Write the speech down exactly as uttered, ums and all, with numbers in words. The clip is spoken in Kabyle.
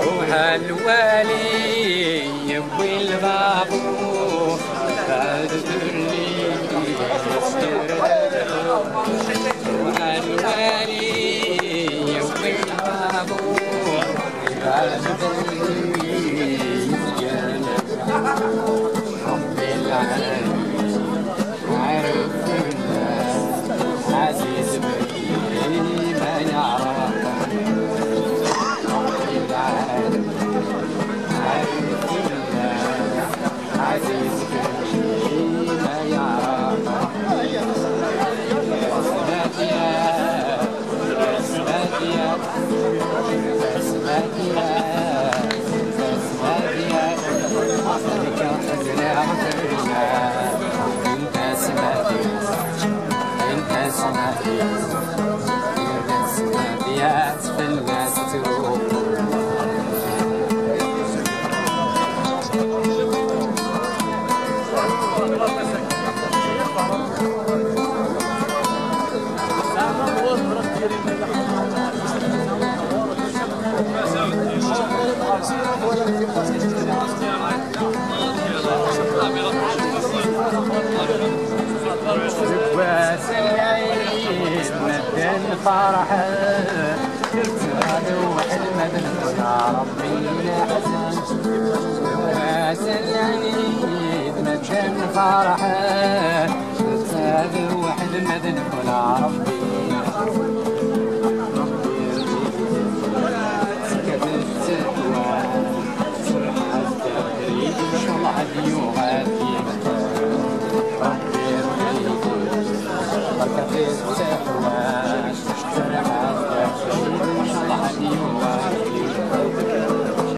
Ruḥ lwali yewwi lbabur, bɛed fell-i. Ruḥ lwali yewwi lbabur, bɛed fell-i. ربي العالي عارف الناس، عزيز بكري ما يعرف. ربي العالي عارف الناس، عزيز بكري ما يعرف. Deg wass n lɛid medden ferḥen, tettɣal weḥd ma d-nebna Ṛebbi leḥzen. Deg wass n lɛid medden ferḥen, tettɣal weḥd ma d-nebna Ṛebbi